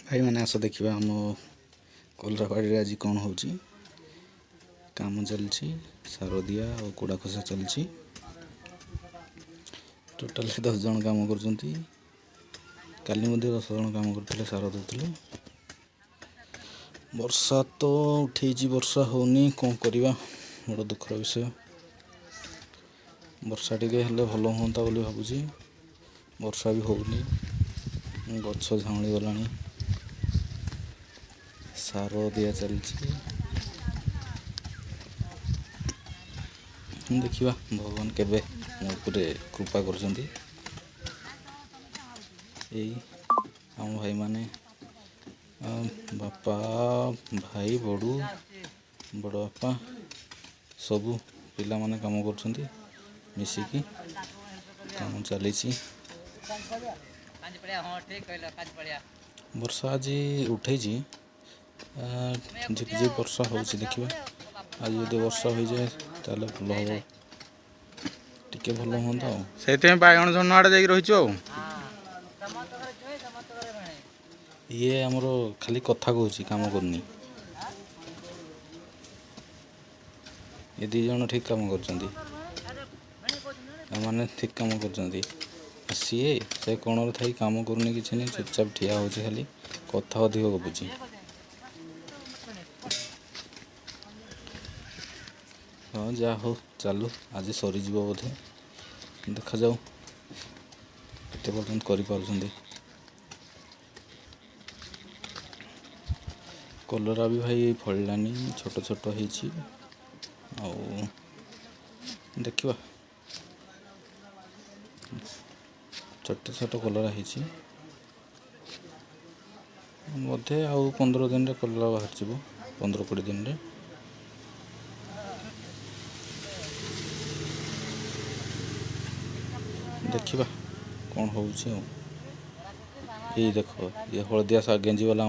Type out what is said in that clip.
ଭାଇମାନେ, ଆସ ଦେଖିବା ଆମ କଲରାବାଡ଼ିରେ ଆଜି କ'ଣ ହେଉଛି। କାମ ଚାଲିଛି, ସାର ଦିଆ ଆଉ କୋଡ଼ା ଖସା ଚାଲିଛି। ଟୋଟାଲି 10 ଜଣ କାମ କରୁଛନ୍ତି। କାଲି ମଧ୍ୟ 10 ଜଣ କାମ କରୁଥିଲେ, ସାର ଦେଉଥିଲେ। ବର୍ଷା ତ ଉଠେଇଛି, ବର୍ଷା ହେଉନି, କ'ଣ କରିବା? ବଡ଼ ଦୁଃଖର ବିଷୟ। ବର୍ଷା ଟିକେ ହେଲେ ଭଲ ହୁଅନ୍ତା ବୋଲି ଭାବୁଛି। ବର୍ଷା ବି ହେଉନି, ଗଛ ଝାଉଁଳି ଗଲାଣି। ସାର ଦିଆ ଚାଲିଛି। ଦେଖିବା ଭଗବାନ କେବେ ମୋ ଉପରେ କୃପା କରୁଛନ୍ତି। ଏଇ ଆମ ଭାଇମାନେ, ବାପା, ଭାଇ, ବଡ଼ୁ, ବଡ଼ ବାପା, ସବୁ ପିଲାମାନେ କାମ କରୁଛନ୍ତି ମିଶିକି। କାମ ଚାଲିଛି। ବର୍ଷା ଆଜି ଉଠେଇଛି, ଝିପିଝିପି ବର୍ଷା ହେଉଛି। ଦେଖିବା, ଆଜି ଯଦି ବର୍ଷା ହୋଇଯାଏ ତାହେଲେ ଭଲ ହେବ, ଟିକେ ଭଲ ହୁଅନ୍ତା। ଆଉ ସେଇଥିପାଇଁ ବାଇଗଣ ଝନ ଆଡ଼େ ଯାଇକି ରହିଛୁ ଆଉ। ଇଏ ଆମର ଖାଲି କଥା କହୁଛି, କାମ କରୁନି। ଏ 2 ଜଣ ଠିକ୍ କାମ କରୁଛନ୍ତି, ଏମାନେ ଠିକ୍ କାମ କରୁଛନ୍ତି। ସିଏ ସେ କୋଣରେ ଥାଇ କାମ କରୁନି, କିଛି ନାହିଁ, ଚୁପଚାପ ଠିଆ ହେଉଛି, ଖାଲି କଥା ଅଧିକ ଗପୁଛି। ହଁ, ଯାହା ହଉ, ଚାଲୁ। ଆଜି ସରିଯିବ ବୋଧେ, ଦେଖାଯାଉ କେତେ ପର୍ଯ୍ୟନ୍ତ କରିପାରୁଛନ୍ତି। କଲରା ବି ଭାଇ ଫଳିଲାନି, ଛୋଟ ଛୋଟ ହେଇଛି। ଆଉ ଦେଖିବା, ଛୋଟ ଛୋଟ କଲରା ହେଇଛି ବୋଧେ। ଆଉ 15 ଦିନରେ କଲରା ବାହାରିଯିବ, 15-20 ଦିନରେ। ଦେଖିବା କ'ଣ ହେଉଛି। ଆଉ ଏଇ ଦେଖ, ଇଏ ହଳଦିଆ ଗେଞ୍ଜି ବାଲା।